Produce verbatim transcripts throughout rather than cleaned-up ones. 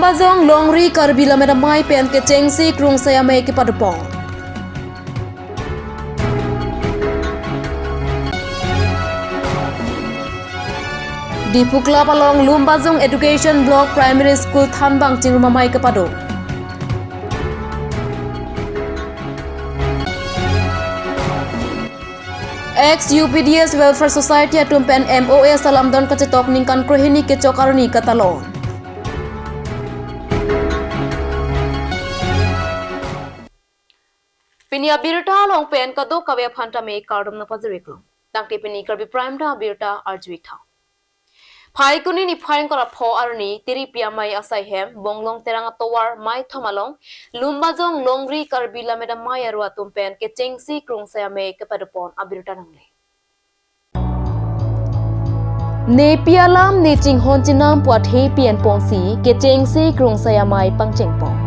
Lumbajong Longri Karbi Lammet Amei pen kechengsi Krungsai Amei kepadopon. Diphu Club along Lumbajong Education Block Primary School thanbang chingrum amei kepado. Ex U P D S Welfare Society atum pen M O S alamdon kachetok ningkan krohini kechok arni katalon. Pini abirta along pen kadokave aphan tame kardom nangpajir-iklo. Tangte pini Karbi Prime Time abirta arju-ik tha. Phaikuni niphai ingkoi ra pho arni Tiripi Amei asai hem Bonglong Terang atovar Maithom along Lumbajong Longri Karbi Lammet Amei aru atum pen kechengsi Krungsai Amei kepadopon abirta nangle. Nepi alam ne chinghon chenam pu athe pi-en ponsi kechengsi Krungsai Amei pangchengpon.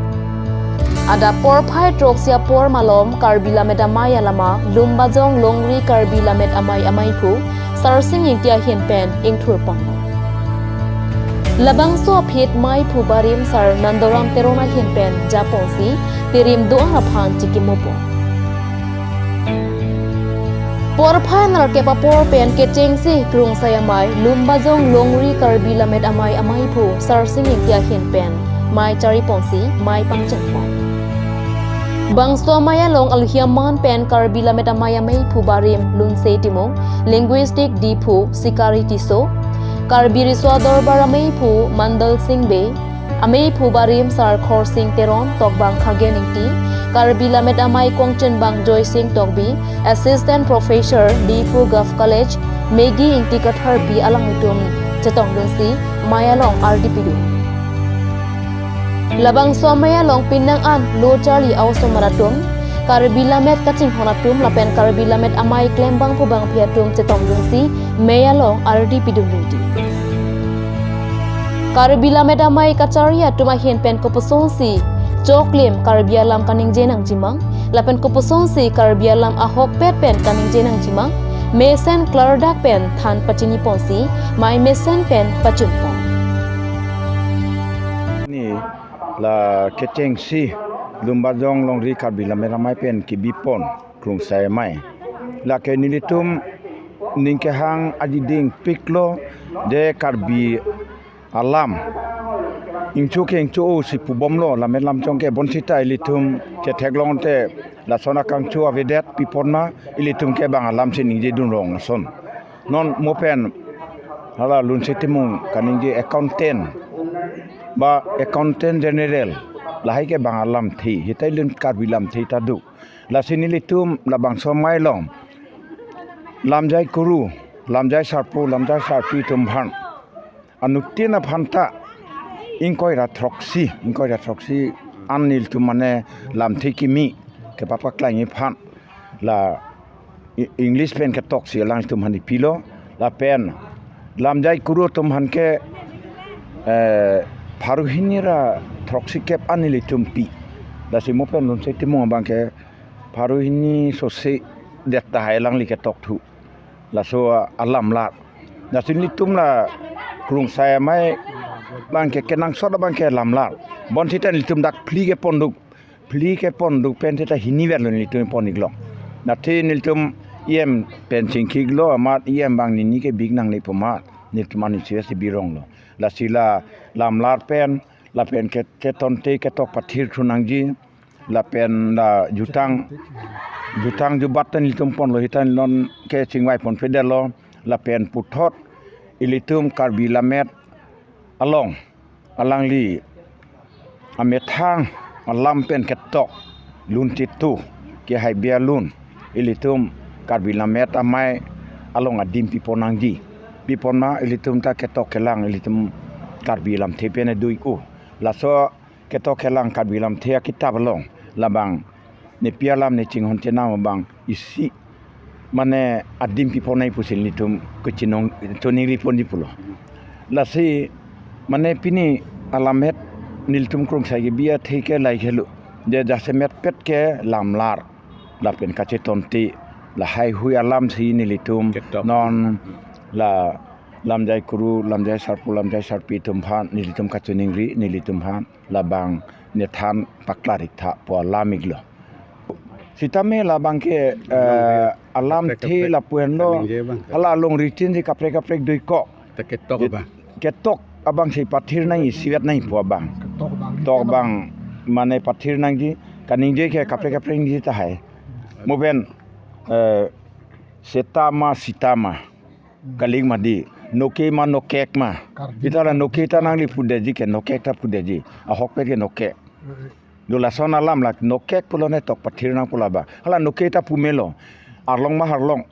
Adap porphai throksi apor malom Karbi Lammet Amei alama Lumbajong Longri Karbi Lammet Amei ameiphu Sarsing Ingti ahin pen ingthurpon. Labangso aphi meiphu barim Sar Nandoram Teron ahin pen japonsi terim do-an aphan chikimopon. Porphai nerkep apor pen kechengsi Krungsai Amei Lumbajong Longri Karbi Lammet Amei ameiphu Sarsing Ingti ahin pen mei chariponsi mei pangchengpon. Bangso amei along alohi aman pen Karbi Lammet Amei ameiphu barim Lunse Timung, Linguistic Diphu Sikari Tisso, Karbi Riso Adorbar ameiphu Mandal Sing Bey, ameiphu barim Sar Khorsing Teron, tokbang Khagen Ingti, Karbi Lammet Amei kongchenbang Joysing Tokbi, Assistant Professor Diphu Govt College, Maggie Ingti Katharpi alanglitum chetongdunsi mei along ardi pidun. Labangso amei along penang an lo charli a-osomar atum, Karbi Lammet kachinghon atum lapen Karbi Lammet Amei klembang pu bangphi atum chetongdunsi mei along ardi pidun rinti. Karbi Lammet Amei kachari atum ahin pen koposonsi choklim Karbi alam kaningje nangji ma, lapen koposonsi Karbi alam ahokpet pen kaningje nangji ma, mesen klardak pen than pachiniponsi mei mesen pen pachunpon. Ni la kechengsi Lumbajong Longri Karbi Lammet Amei pen kebipon Krungsai Amei. Lake nelitum ning kehang adiding piklo de Karbi alam ingchu ke ingchu-o si pubomlo, lammet lamchong ke bonsita ilitum chetheklong te lason akangchu avedet pipon ma ilitum ke bang alam si ningje dunrong ason. Non mo pen hala Lunse Timung kaningje accountant ba accountant general lahai ke bang alamthe, hita ilun Karbi lamthe ta do. Lasi nelitum labangso amei along lamjai kuru, lamjai sarpo, lamjai sarpi atum aphan anuttin aphan ta ingkoi ra throksi, ingkoi ra throksi an nelitum mane lamthe kimi kepapaklang iphan la E-, English pen ketoksi alanglitum aphan ipilo, lapen lamjai kuru atum aphan ke, eh, pharo hini ra throksi kep an nelitum pi. Lasi mo pen Lunse Timung abang ke pharo hini sose det tahai alangli ketokthu. Laso, ah, alamlar. Lasi nelitum la Krungsai Amei abang ke kenangsot abang ke lamlar. Bonsita nelitum dak phli keponduk. Phli keponduk pen seta hini verlo nelitum pon-iklo. Athe nelitum E M pen chingkiklo amat E M abang nini ke bik nangne pu amat nelitum anisi si bironglo. Lasi la lamlar pen lapen ke, ketonte ketok pathirthu nangji, lapen la jutang, jutang jubat ta nelitum ponlo, hita non ke chingvai ponpedetlo, lapen puthot ilitum Karbi Lammet along alangli amethang alam pen ketok lun chitu ke hai bia lun ilitum Karbi Lammet Amei along adim pipon nangji. Pipon ma ilitum ta ketok kelang ilitum Karbi lamthe pen do-ik-o. Laso ketok kelang Karbi lamthe akitap along labang nepi alam ne chinghon chenam abang isi mane adim pipon nai pusi nelitum kachinong choningri ponji pulo. Lasi mane pini alammet nelitum Krungsai kebi athe ke lahai helo. Je jasemet pet ke lamlar. Lapen kachetonte lahai hui alam si nelitum ketok. Non la Lamjai kuru, lamjai sarpo, lamjai sarpi atum aphan nelitum kachiningri, nelitum aphan labang nethan paklar-ik tha pu alam iklo. Sitame labang ke, eh, alamthe lapu-anlo, kaningje abang ke, hala alongri tin si kaprek kaprek doikok. Ta ketok abang. Ketok abang si pathir nangji, isivet nangji pu abang. Ketok abang, ketok abang mane pathir nangji, kaningje ke kaprek kaprek ningje tahai. Mo pen, eh, seta ma sita ma. Kali ma dei, noke ma nokek ma. Karbi. Ita la noke ta nangli pudetji ke nokek ta pudetji. Ahokpet ke nokek. Eh. Do lason alam la nokek pulo ne tok pathir nang pu labang. Hala noke ta pumelo. Arlong ma harlong.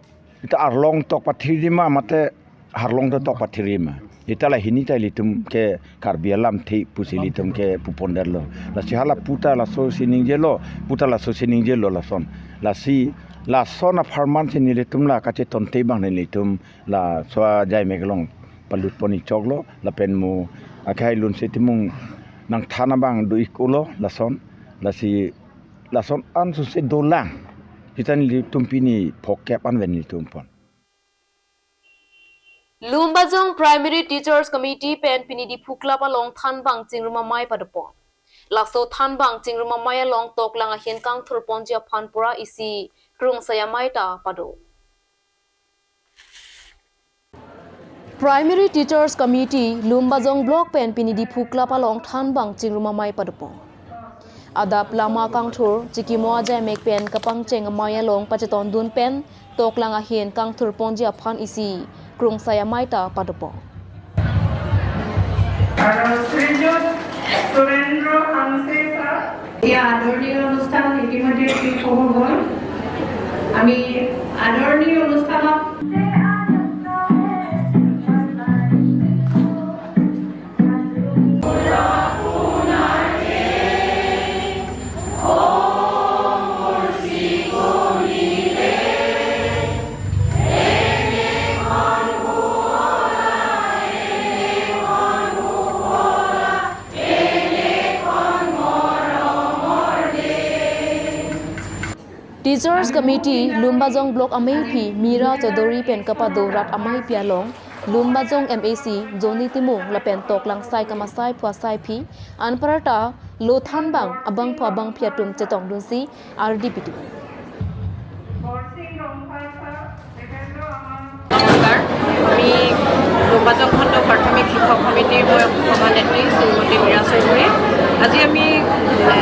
Ita arlong tok pathirji ma mate harlong ta tok pathirji ma. Ita la hini ta ilitum ke Karbi alamthe pusi ilitum ke pupondetlo. Lasi hala pu ta laso si ningjelo, pu ta laso si ningjelo lason. Lasi lason apharman si nelitum la kachetonte abang nelitum laso ajaimek along palutpon-ik choklo, lapen mo akhai lunse timung nangthan abang do-ik-olo lason, lasi lason ansose dolang. Sita nelitum pini phokep an pen nelitum pon. Lumbajong Primary Teachers Committee pen pini Diphu Club along thanbang chingrum amei padopon. Laso thanbang chingrum amei along toklang ahin kangthurponji aphan pura isi krungsai amei ta pado. Primary Teachers Committee Lumbajong Block pen pini Diphu Club along thanbang chingrum amei padopon. Adap lama kangthur chikimo ajaimek pen kapangcheng amei along pachetondun pen toklang ahin kangthurponji aphan isi krungsai amei ta padopon. আৰু শ্ৰীযুত সুৰেন্দ্ৰ হাংচে ছাৰ। এতিয়া আদৰণি অনুষ্ঠান ইতিমধ্যে শেষ হ'ব গ'ল। আমি আদৰণি অনুষ্ঠানত Teachers Committee Lumbajong Block ameiphi Mira Chaudhary pen kapado rat ameipi along Lumbajong M A C Johnny Timung lapen toklang sai kamasai phu asaiphi anparta lo thanbang abangphu abangphi atum chetongdunsi ardi pitu. নমস্কাৰ। আমি বোকাজান খণ্ড প্ৰাথমিক শিক্ষক সমিতিৰ মই সভানেত্ৰী শ্ৰীমতী মীৰা চৌধুৰী। আজি আমি, এ,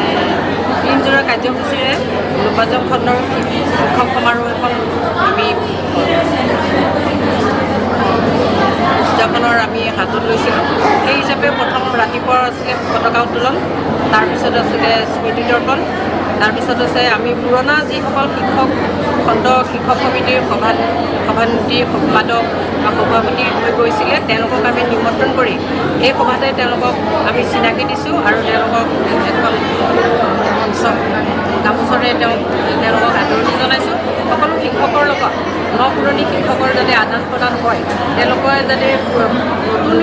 দিনজোৰা কাৰ্যসূচীৰে বোকাজান খণ্ডৰ শিক্ষক সমাৰোহ এখন আমি উদযাপনৰ আমি হাতত লৈছিলোঁ। সেই হিচাপে প্ৰথম ৰাতিপুৱা আছিলে পতাকা উত্তোলন, তাৰপিছত আছিলে স্মৃতি তৰ্পণ, তাৰপিছত আছে আমি পুৰণা যিসকল শিক্ষক, খণ্ড শিক্ষক সমিতিৰ সভা-, সভানেত্ৰী, সম্পাদক বা সভাপতি হৈ গৈছিলে, তেওঁলোকক আমি নিমন্ত্ৰণ কৰি এই সভাতে তেওঁলোকক আমি চিনাকি দিছোঁ আৰু তেওঁলোকক এখন চ-, গামোচাৰে তেওঁক, তেওঁলোকক আদৰণি জনাইছোঁ। সকলো শিক্ষকৰ লগত ন পুৰণি শিক্ষকৰ যাতে আদান প্ৰদান হয়, তেওঁলোকে যাতে নতুন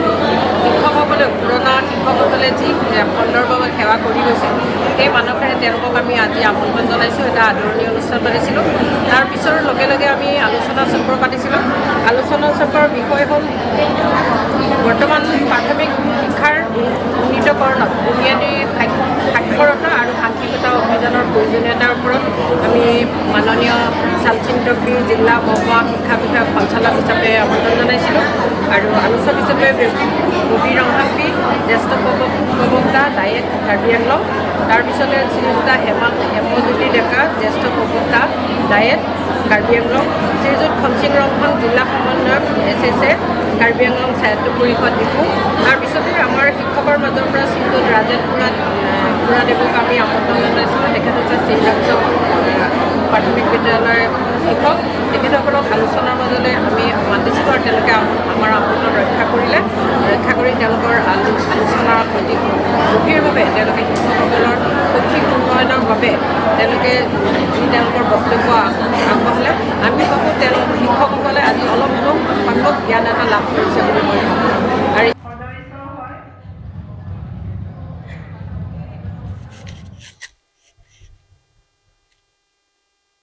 শিক্ষকসকলে পুৰণা শিক্ষকসকলে যি খণ্ডৰ বাবে সেৱা কৰি গৈছে, সেই মানসেৰে তেওঁলোকক আমি আজি আমন্ত্ৰণ জনাইছোঁ। এটা আদৰণি অনুষ্ঠান পাতিছিলোঁ। তাৰ পিছৰ লগে লগে আমি আলোচনা চক্ৰ পাতিছিলোঁ। আলোচনা চক্ৰৰ বিষয় হ'ল বৰ্তমান প্ৰাথমিক শিক্ষাৰ উন্নীতকৰণত বুনিয়াদী সাক্ষ-, সাক্ষৰতা আৰু আংশিকতা অভিযানৰ প্ৰয়োজনীয়তাৰ ওপৰত আমি মাননীয় চালচিন তকবী জিলা মহকুমা শিক্ষা বিষয়ক সঞ্চালক হিচাপে আমন্ত্ৰণ জনাইছিলোঁ। আৰু আলোচক হিচাপে ববি ৰংহাংপী, জ্যেষ্ঠ প্ৰব-, প্ৰবক্তা, ডায়েট, কাৰ্বি আংলং। তাৰপিছতে শ্ৰীযুতা হেমা-, হেমজ্যোতি ডেকা, জ্যেষ্ঠ প্ৰবক্তা, ডায়েট, কাৰ্বি আংলং। শ্ৰীযুত খনসিং ৰংহাং, জিলা সমন্বয়ক, এছ এছ এ, কাৰ্বি আংলং স্বায়ত্ত পৰিষদ ডিফু। তাৰপিছতে আমাৰ শিক্ষকৰ মাজৰ পৰা শ্ৰীযুত ৰাজেন খুৰা, আহ, খুৰাদেৱক আমি আমন্ত্ৰণ জনাইছোঁ। তেখেত হৈছে চেইণ্ট জেমছৰ, আহ, প্ৰাথমিক বিদ্যালয়ৰ শিক্ষক। তেখেতসকলক আলোচনাৰ মাজলৈ আমি মাতিছিলোঁ আৰু তেওঁলোকে আম-, আমাৰ আমন্ত্ৰণ ৰক্ষা কৰিলে। ৰক্ষা কৰি তেওঁলোকৰ আলো-, আলোচনাৰ সৈতে গভীৰভাৱে তেওঁলোকে শিক্ষকসকলৰ শৈক্ষিক উন্নয়নৰ বাবে তেওঁলোকে যি তেওঁলোকৰ বক্তব্য আগ-, আগবঢ়ালে, আমি ভাবোঁ তেওঁলোক শিক্ষকসকলে আজি অলপ হ'লেও সম্যক জ্ঞান এটা লাভ কৰিছে বুলি মই ভাবোঁ। আৰু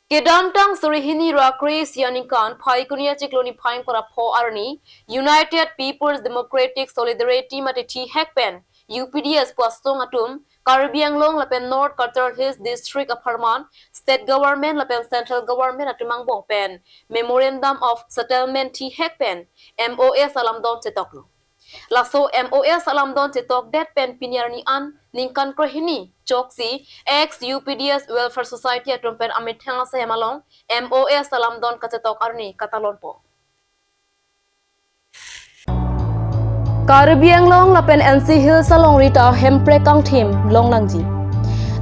Kedamtang suri hini ra kre-isi aningkan Phaikuni achiklo niphai ingkoi ra pho arni United People's Democratic Solidarity mate thihek pen U P D S pu asong atum Karbi Anglong lapen North Cachar Hills District apharman State Government lapen Central Government atum angbong pen Memorandum of Settlement thihek pen M O S alamdon chetoklo. Laso M O S alamdon chetokdet pen pini arni an ningkan krehini choksi ex U P D S Welfare Society atum pen amethang asai hem along M O S alamdon kachetok arni katalonpo. Karbi Anglong lapen N C Hills along rita hemprek kangthim longlangji.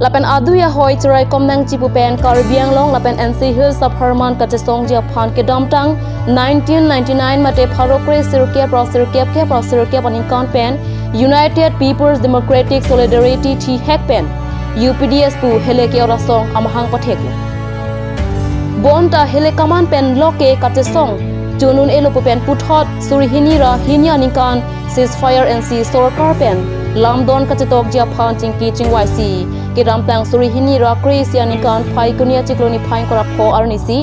Lapen adui ahoi cheraikom nangji pu pen Karbi Anglong lapen N C Hills apharman kachesongji aphan kedamtang nineteen ninety-nine mate pharo kre sirkep ra sirkep kep ra sirkep aningkan pen United People's Democratic Solidarity thihek pen U P D S pu hele ke-ot asong amahang patheklo. Bonta hele kaman pen loke kachesong chunun-elo pu pen puthot suri hini ra hini aningkan ceasefire N C sorkar pen lamdon kachetokji aphan chingki chingvaisi kedamtang suri hini ra kre-isi aningkan Phaikuni achiklo niphai ingkoi ra pho arnisi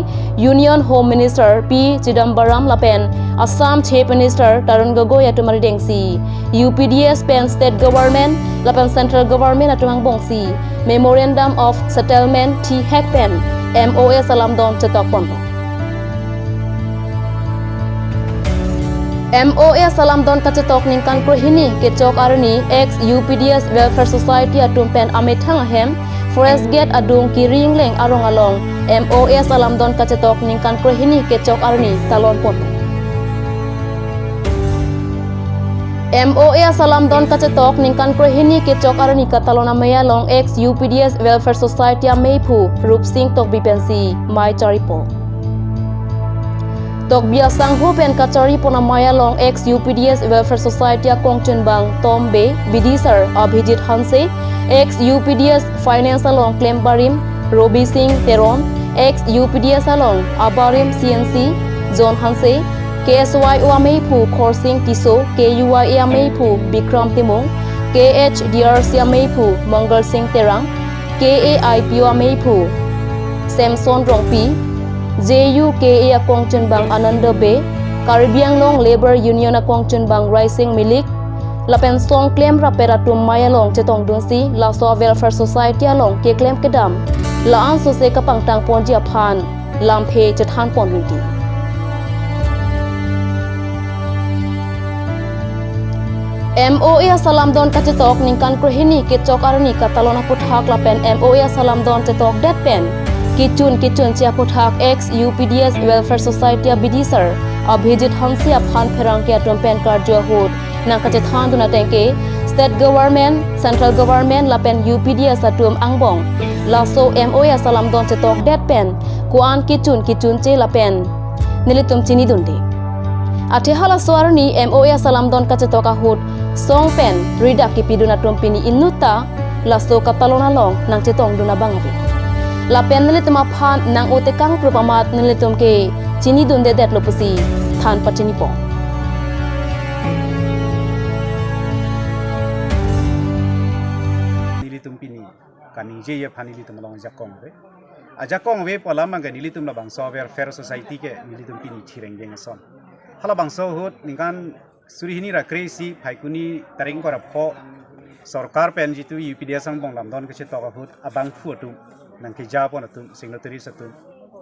Union Home Minister P Chidambaram lapen Assam Chief Minister Tarun Gogoi atum aridengsi U P D S pen State Government lapen Central Government atum angbongsi Memorandum of Settlement thihek pen M O S alamdon chetokponlo. M O S alamdon kachetok ningkan krehini kechok arni ex U P D S Welfare Society atum pen amethang ahem Forest Gate adung Kiringleng arong along M O S alamdon kachetok ningkan krehini kechok arni talonponlo. M O S alamdon kachetok ningkan krehini kechok arni katalon amei along ex U P D S Welfare Society ameiphu Rupsing Tokbi pensi mei charipo. Tokbi asangho pen kacharipon amei along ex U P D S Welfare Society akongchunbang Tom Bey, bidisar Abhijit Hanse, ex U P D S Finance along klem barim Robi Singh Teron, ex U P D S along abarim C N C John Hanse, K S Y O ameiphu Khorsing Tisso, K U Y A ameiphu Bikram Timung, K H D R C ameiphu Mangal Singh Terang, K A I P O ameiphu Samson Rongpi, J U K A akongchunbang Ananda Bey, Karbi Anglong Labour Union akongchunbang Raising Milik, lapen song klem rapet atum mei along chetongdunsi laso Welfare Society along keklem kedam la-an sose kapangtangponji aphan lamthe chethanpon rinti. M O S alamdon kachetok ningkan krehini kechok arni katalon aputhak lapen M O S alamdon chetokdet pen kechun kechunche aputhak ex U P D S Welfare Society abidisar Abhijit Hanse aphan pherangke atum pen karju ahut nangkachethandun ateng ke State Government, Central Government lapen U P D S atum angbong laso M O S alamdon chetokdet pen ko-an kechun kechunche lapen nelitum chinidunde. Athe halaso arni M O S alamdon kachetok ahut song pen ridak kipidun atum pini inutta laso katalon along nangchetongdun abang ave. Lapen nelitum aphan nang-o tekang prup amat nelitum ke chinidundedetlo pusi than pachinipo. Nelitum pini kaningjeji aphan nelitum along ajakong ave. Ajakong ave pu alam abang ke nelitum labangso Welfare Society ke nelitum pini thirengdeng ason. Halabangso ahut ningkan suri hini ra kre-isi Phaikuni tarik ingkoi ra pho sorkar pen jitu U P D S angbong lamdon kachetok ahut abangphu atum nangkejapon atum signatories atum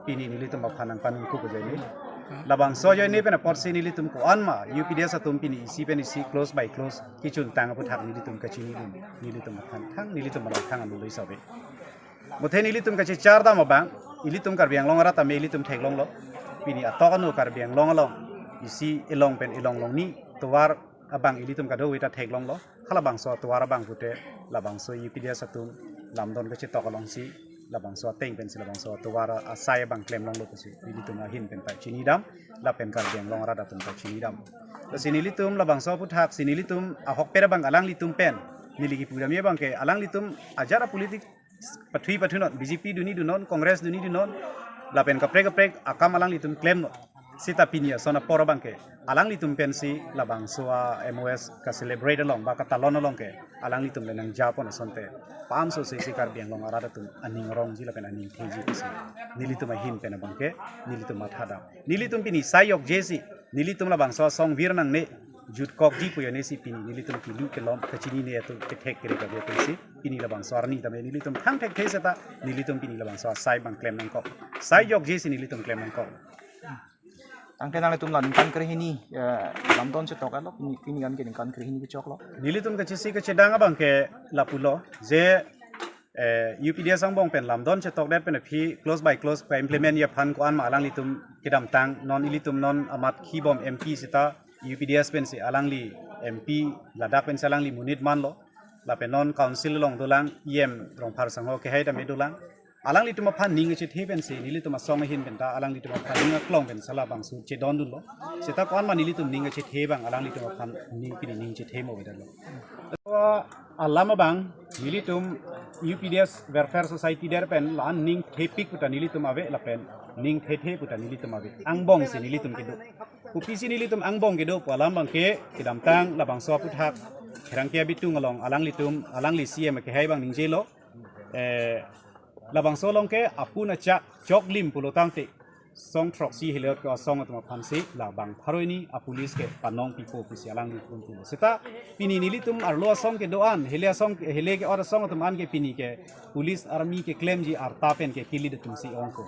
pini nelitum aphan nangpanungkup ajoine. Labangso ajoine pen apotsi nelitum ko-an ma U P D S atum pini isi pen isi close by close kechuntang aputhak nelitum kachinidun, nelitum aphan thang, nelitum along thang anu lui sabe. Muthe nelitum kachechar dam abang, ilitum Karbi Anglong arat tame ilitum theklonglo. Pini atok anu Karbi Anglong along isi elong pen elong longni tovar abang ilitum kadokave ta theklonglo. Halabangso tovar abang pute labangso U P D S atum lamdon kachetok alongsi labangso ateng pensi labangso tovar asai abang klemlonglo pusi ilitum ahin pen pachinidam lapen Karbi Anglong arat atum pachinidam. Lasi nelitum labangso aputhak si nelitum ahokpet abang alanglitum pen neli kipudamji abang ke alanglitum ajat apolitik pathui pathunon, B J P duni dunon, Congress duni dunon, lapen kaprek kaprek akam alanglitum klemnon. Seta pini ason apor abangke alanglitum pensi labangso a-M O S ka-celebrate along ba katalon along ke alanglitum le nangjapon asonte, pamso sesi Karbi Anglong arat atum aning rongji lapen aning theji pusi nelitum ahin pen abangke nelitum mathadam. Nelitum pini sai jokjesi nelitum labangso asong vir nangne, jutkokji pu ajoinesi pini nelitum kelu kelom kachinine atum kethek kere kave atumsi pini labangso arni tame nelitum thang thekthe seta nelitum pini labangso asai abang klem nangkok. Sai jokjesi nelitum klem nangkok. Tangte nanglitum la ningkan krehini, eh, lamdon chetok-etlo, pini, pini an ke ningkan krehini kechoklo. Nelitum kachisi kachedang abangke lapulo, je, eh, U P D S angbong pen lamdon chetokdet pen aphi clause by clause pa-implementji aphan ko-an ma alanglitum kedamtang non ilitum non amat khibom M P seta U P D S pensi alangli M P ladak pensi alangli monit manlo. Lapen non council along dolang, E M Rongphar sangho kehai tame dolang. Alanglitum aphan ning kachethe pensi nelitum asong ahin penta alanglitum aphan ning aklong pensi labangso chedondunlo. Seta ko-an ma nelitum ning kachethe abang alanglitum aphan ning pini ning chethe mo avedetlo. Alam abang nelitum U P D S Welfare Society der pen la-an ning thepik puta nelitum ave lapen ning thethe puta nelitum ave. Angbongsi nelitum kedo. Kopisi nelitum angbong kedo pu alam abangke kedamtang labangso aputhak Pherangke abitung along alanglitum, alangli C M kehai abang ningjelo. Eh, labangso along ke apun achak choklim pulo tangte song throksi hile ke asong atum aphansi labang pharo hini a-police ke panong pipo pusi alanglitum pulo. Seta pini nelitum arlo asong kedo-an, hele asong, hele ke-ot asong atum an ke pini ke police army keklemji arta pen ke kilit atumsi ongpo.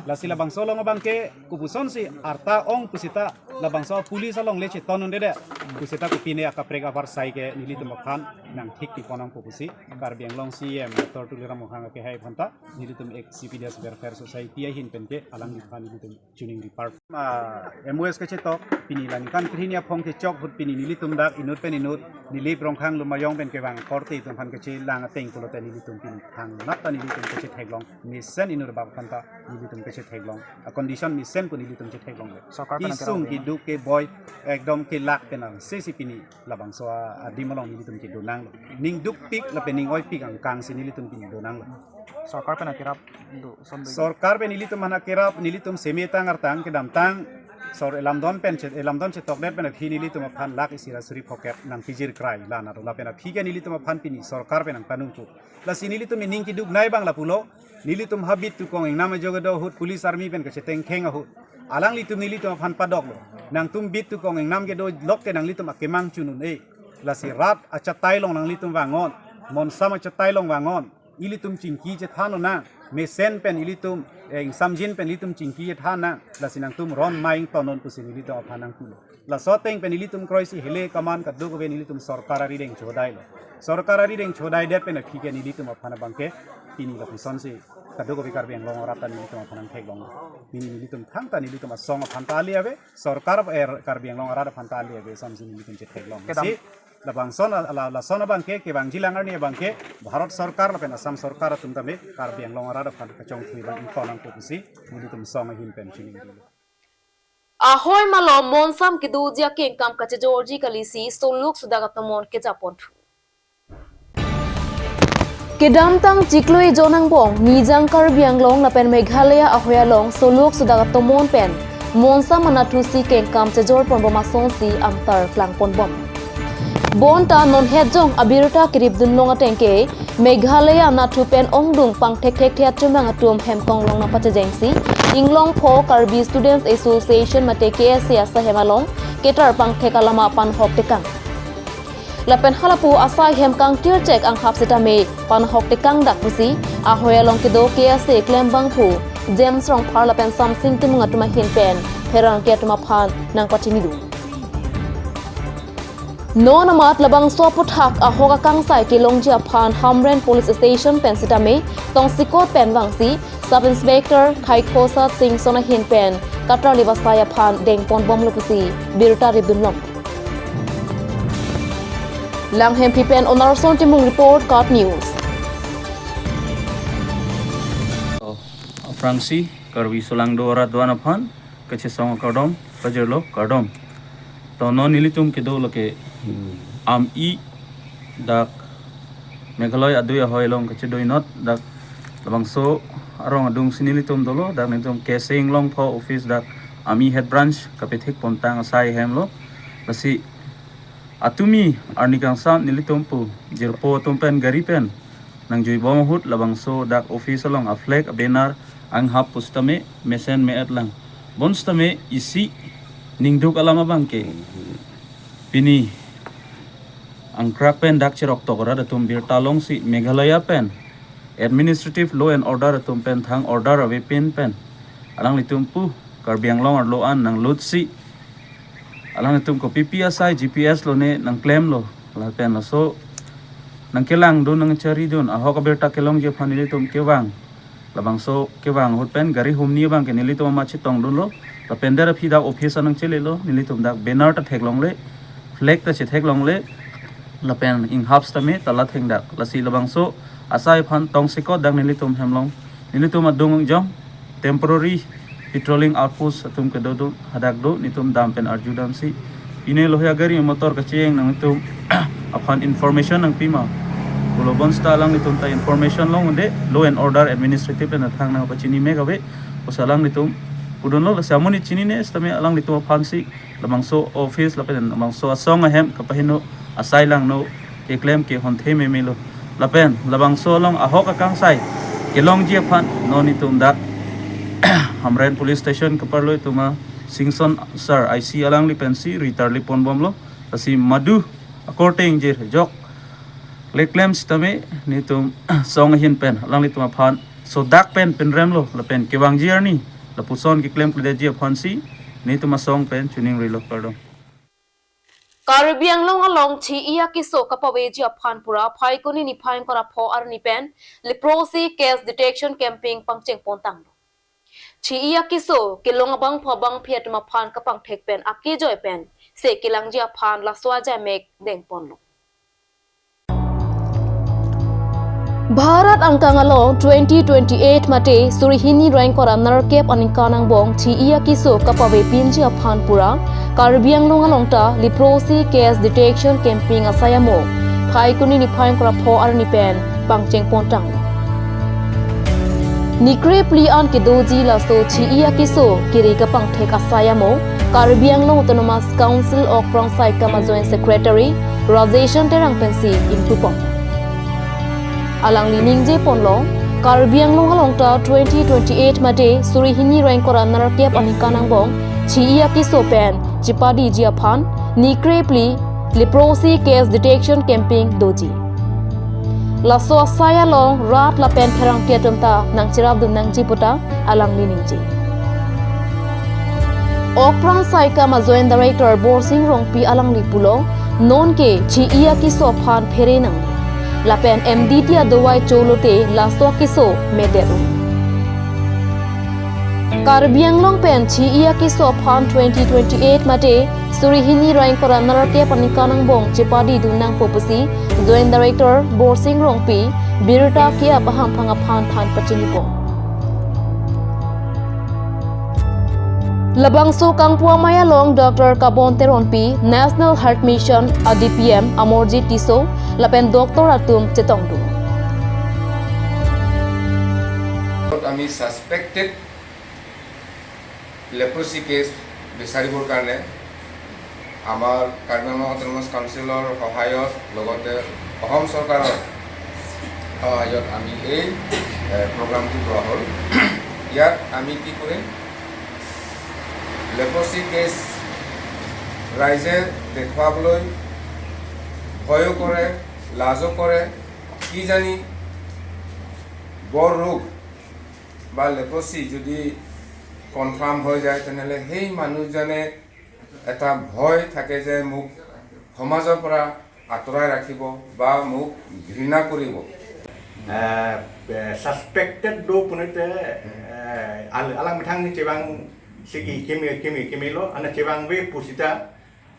Lasi labangso along abangke kopusonsi arta ong pusita labangso police along le cheton un'edet pusita kopine akaprek apar sai ke nelitum aphan nangthik pipon nangpo pusi Karbi Anglong C M Doctor Tuliram Ronghang kehai aphanta nelitum ek C P D S Welfare Society ahin penke alangliphan nelitum chuning ripar. Ah, M O S kachetok pini la ningkan krehini aphong kechok ahut pini nelitum dak inut pen inut Nilip Rongkhang Lumayong pen kevang korte atum aphan kachelang ateng pulote nelitum pini thang nat ta nelitum kachetheklong mesen inut bak aphanta nelitum kachetheklong. A-condition mesen pu nelitum chetheklong le. Sorkar pen kesung kerap kiduk keboi ekdom kelak penang sesi pini labangso adim along nelitum kedonanglo. Ning dukpik lapen ning oipik angkangsi nelitum pini donanglo. Sorkar pen akerap do, son do. Sorkar pen nelitum aphan akerap, nelitum seme tang artang kedamtang sor elamdon pen chet, elamdon chetokdet pen aphi nelitum aphan lakh isi ra suri phokep nangpijir krai la naro lapen aphi ke nelitum aphan pini sorkar pen nangpanungpo. Lasi nelitum ining kiduknei abang lapulo, nelitum ha bit tukong ingnam ajo kedo ahut police army pen kachetengkheng ahut alanglitum nelitum aphan padoklo. Nangtum bit tukong ingnam kedo lokke nanglitum akemang chun un-e. Lasi rat achatai along nanglitum vangnon, monsam achatai along vangnon. Ilitum chingki chethan nang, mesen pen ilitum, eh, ingsamjin pen ilitum chingki chethan nang, lasi nangtum ron ma ingtonnon pusi nelitum aphan nangpulo. Laso ateng pen ilitum kroisi hele kaman kadokave nelitum sorkar arideng chodailo. Sorkar arideng chodaidet pen aphi ke nelitum aphan abangke pini lapusonsi kadokave Karbi Anglong arat ta nelitum aphan nangtheklong. Pini nelitum thangta nelitum asong aphanta ale ave, sorkar, eh, Karbi Anglong arat aphanta ale ave asonsi nelitum chetheklong. Kedam- Si, labangson, la, lason abangke, kevangjilang arni abangke, Bharat Sorkar lapen Assam Sorkar atum tame, Karbi Anglong arat aphan kachongthui abang ington nangpo pusi, nelitum song ahin pen chining. Ahoi malom monsam kedoji akengkam kachejorji kalisi soluk sudak atomon kejaponthu. Kedamtang chiklo ejon angbong Nijang Karbi Anglong lapen Meghalaya ahoi along soluk sudak atomon pen monsam anathusi kengkam chejorponbom asonsi amtar klangponbom. Bonta non hetjong abirta keripdunlong atengke Meghalaya anathu pen ongdung pangthekthekthe achumang atum hemkonglong nangpachejengsi Inglongpho Karbi Students Association mate K S A asahem along ketar pangthek alama panhok tekang. Lapen halapu asahem kangkirchek anghap sitame panhok tekang dak pusi ahoi along kedo K S A klembangphu James Rongphar lapen Samsing Timung atum ahin pen pherangke atum aphan nangpachinidun. Non amat labangso aputhak ahok akangsai kelongji aphan Hamren Police Station pen sitame tongsekot pen vangsi Sub Inspector Khaikhosat Singson ahin pen katarli vasai aphan dengponbomlo pusi birta ripdunlong. Langhemphi pen Onarson Timung report, KAT News. Aphrangsi Karbi solangdo arat do-an aphan kachesong akardom, pajirlo kardom. To non nelitum kedo lake ami dak Meghalaya adui ahoi along kachedoinot dak Labangso arong adung si nelitum dolo, dak nelitum K S A Inglongpho office dak Army Head Branch kapethek pontang asai hemlo. Lasi atumi arni kangsam nelitum pu jirpo atum pen gari pen nangjuibom ahut labangso dak office along a-flag a-banner anghap pusitame mesen me-et lang. Bonsitame isi ningduk alam abang ke pini angkrak pen dak cherok tokra atum birta longsi Meghalaya pen administrative law and order atum pen thang order avepin pen alanglitum pu Karbi Anglong arlo an nanglutsi alanglitum kopipi asai G P S lone nangklemlo lapen laso nangkelangdun nangcharidun ahok abirta kelongji aphan nelitum kevang. Labangso kevang ahut pen gari humni abang ke nelitum amat chetongdunlo. Lapen der aphi dak office anang chelelo, nelitum dak banner ta theklongle, flag ta chetheklongle, lapen inghap sitame ta la thengdak. Lasi labangso asai aphan tongsekot dak nelitum hem along, nelitum adung jong temporary patrolling outpost atum kedo do, hadak do, nelitum dam pen arjudamsi pine lohi agari motor kacheng nangtum aphan information nangpima pulo, bonsita alanglitum ta information longle, law and order administrative pen athang nangpachini me kave pusi alanglitum pudunlo. Lasi amonit chinine sitame alanglitum aphansi labangso office lapen labangso asong ahem kapaheno asai langno keklem ke honthe memelo. Lapen labangso along ahok akangsai kelongji aphan non nelitum dak Hamren Police Station keparlo itum a Singson Sir I C alangli pensi ritarli ponbomlo. Lasi madu akorte ingjir jok leklem sitame nelitum song ahin pen alanglitum aphan sodak pen pinremlo lapen kevangji arni lapuson keklemkledetji aphansi nelitum asong pen chuning rilo, kardom. Karbi Anglong along thi-i akeso kapaveji aphan pura Phaikuni niphai ingkoi ra pho arni pen leprosy case detection campaign pangcheng pontanglo. Thi-i akeso kelong abangphu abangphi atum aphan kapangthek pen akejoi pen se kelangji aphan laso ajai mek dengponlo. Bharat angkang along twenty twenty-eight mate suri hini ra ingkoi ra nerkep aningkan angbong thi-i akeso kapavepinji aphan pura Karbi Anglong along ta leprosy case detection campaign asai amo Phaikuni niphai ingkoi ra pho arni pen pangcheng pontang. Ni krephli an kedoji laso thi-i akeso kere kapangthek asai amo Karbi Anglong Autonomous Council Okprang Saikam a Joint Secretary Rajeshan Terang pensi ingtupon. Alangli ningje ponlo, Karbi Anglong along ta twenty twenty-eight mate suri hini ra ingkoi ra nerkep aningkan angbong thi-i akeso pen chepadiji aphan ni krephli leprosy case detection campaign doji. Laso asai along rat lapen pherangke atum ta nangcherapdun nangji puta alangli ningje. Okprang Saikam a Joint Director Borsing Rongpi alangli pulo, non ke thi-i akeso aphan phere nang. Lapen M D T adovai cholote laso akeso medet un. Karbi Anglong pen thi-i akeso aphan twenty twenty-eight mate suri hini ra ingkoi ra nerkep aningkan angbong chepadidun nangpo pusi Joint Director Borsing Rongpi birta ke-ap ahamphang aphan than pachinipon. Labangso kangpu amei along Doctor Kabon Teronpi, National Health Mission a D P M Amarjit Tisso lapen doctor atum chetongdun. আমি suspected leprosy case বিচাৰিবৰ কাৰণে আমাৰ কাৰ্বি আংলং অট'নমাছ কাউন্সিলৰ সহায়ত লগতে অসম চৰকাৰৰ সহায়ত আমি এই এ, প্ৰগ্ৰামটো লোৱা হ'ল। ইয়াত আমি কি কৰিম, লেপ্ৰচি কেছ ৰাইজে দেখুৱাবলৈ ভয়ো কৰে, লাজো কৰে, কি জানি বৰ ৰোগ বা লেপ্ৰচি যদি কনফাৰ্ম হৈ যায়, তেনেহ'লে সেই মানুহজনে এটা ভয় থাকে যে মোক সমাজৰ পৰা আঁতৰাই ৰাখিব বা মোক ঘৃণা কৰিব। Suspected do punute alang methang ni chevang sigi kimi kimi kimilo ana chevangve pusita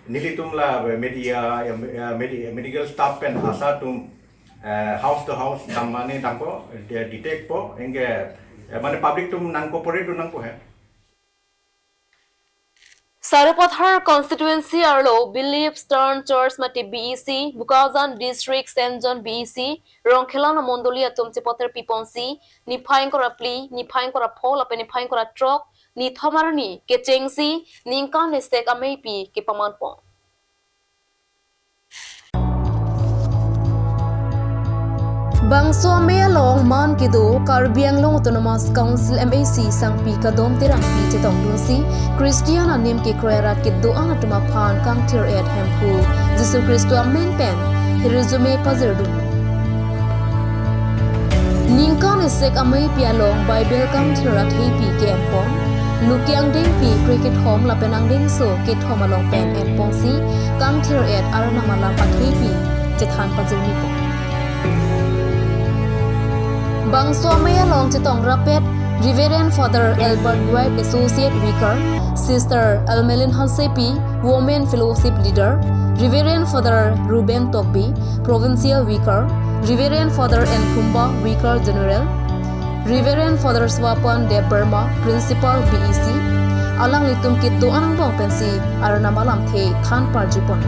nelitum la media medical staff pen ASHA atum house to house dam mane dampo detect po anke mane public atum nang cooperate do nangpo he. Sarupathar constituency arlo Believe Eastern Church mate B E C, Bokajan District Saint John B E C, Rongkhelan amondoli atum chepaterpi ponsi, niphai ingkoi ra phli, niphai ingkoi ra pho lapen niphai ingkoi ra throk, nithom arni kechengsi ningkan esek ameipi kepaman pon. Bangso amei along man kedo Karbi Anglong Autonomous Council M A C Sangpi Kadom Terangpi chetongdunsi Christian anim kekroi arat kedo-an atum aphan kangthir-et Hemphu Jisu Khristo amen pen hirjume pajirdun. Ningkan esek ameipi along Bible kangthir atheipi ke-enpon, luke angdengpi krekethom lapen angdengso kethom along pen enponsi kangthir-et Arnam alam atheipi chethan pajirmipon. Bangso amei along chetongrapet Reverend Father Albert White, Associate Vicar, Sister Almelin Hansepi, Women Fellowship Leader, Reverend Father Reuben Tokbi, Provincial Vicar, Reverend Father N Khumba, Vicar General, Reverend Father Swapan Debbarma, Principal B E C, alanglitum kedo-an angbong pensi Arnam alamthe than parjupon.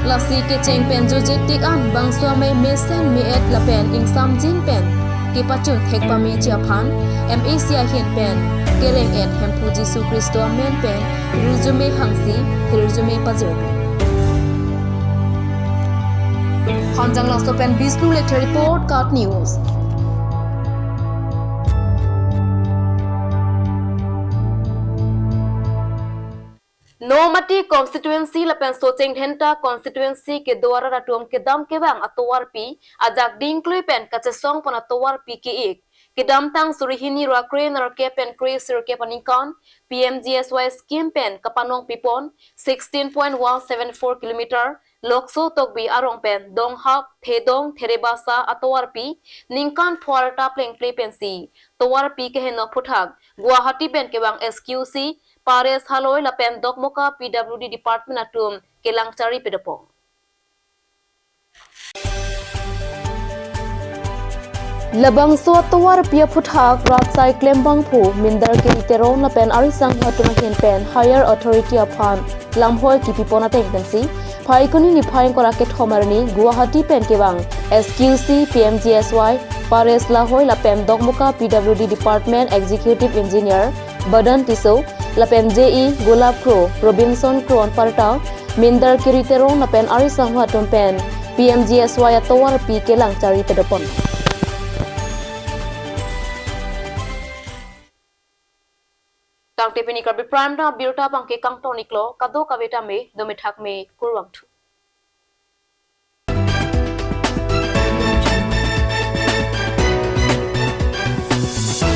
Lasi kecheng pen jojetik an bangso amei mesen me-et lapen ingsamjin pen kepachun thek pameji aphan M A C ahin pen kereng-et Hemphu Jisu Khristo amen pen hirjume hangsi hirjume pajir. Hanjang Laso pen Bishnu Lekthe report, KAT News. Nomati constituency lapen Socheng Dhenta constituency kedo arat atum kedam kevang atovarpi ajak dingklui pen kachesong pon atovarpi ke-ik. Kedamtang suri hini ra kre nerkep pen kre sirkep aningkan P M G S Y scheme pen kapanong pipon sixteen point one seven four kilometer Lokso Tokbi arong pen Donghap, Thedong, Therebasa atovarpi ningkan pho arta plengple pensi tovarpi keheno aphuthak Guwahati pen kevang S Q C, Pares Haloi lapen Dokmoka P W D department atum kelang chari pedopon. Labangso atovarpi aphuthak rat sai klembangphu Mindar Kiri Teron lapen arisangho atum ahin pen higher authority aphan lamhoi kipipon ateng pensi, Phaikuni niphai ingkoi ra kethom arni Guwahati pen kevang S Q C, P M G S Y, Pares Haloi lapen Dokmoka P W D department executive engineer Badan Tisso lapen J E Golap Kro, Robinson Kro anparta Mindar Kiri Teron lapen arisangho atum pen P M G S Y atovarpi kelang chari pedopon. Tangte pini Karbi Prime Time abirta abangke kangton-iklo, kadokave tame dome thakme, kurvangthu.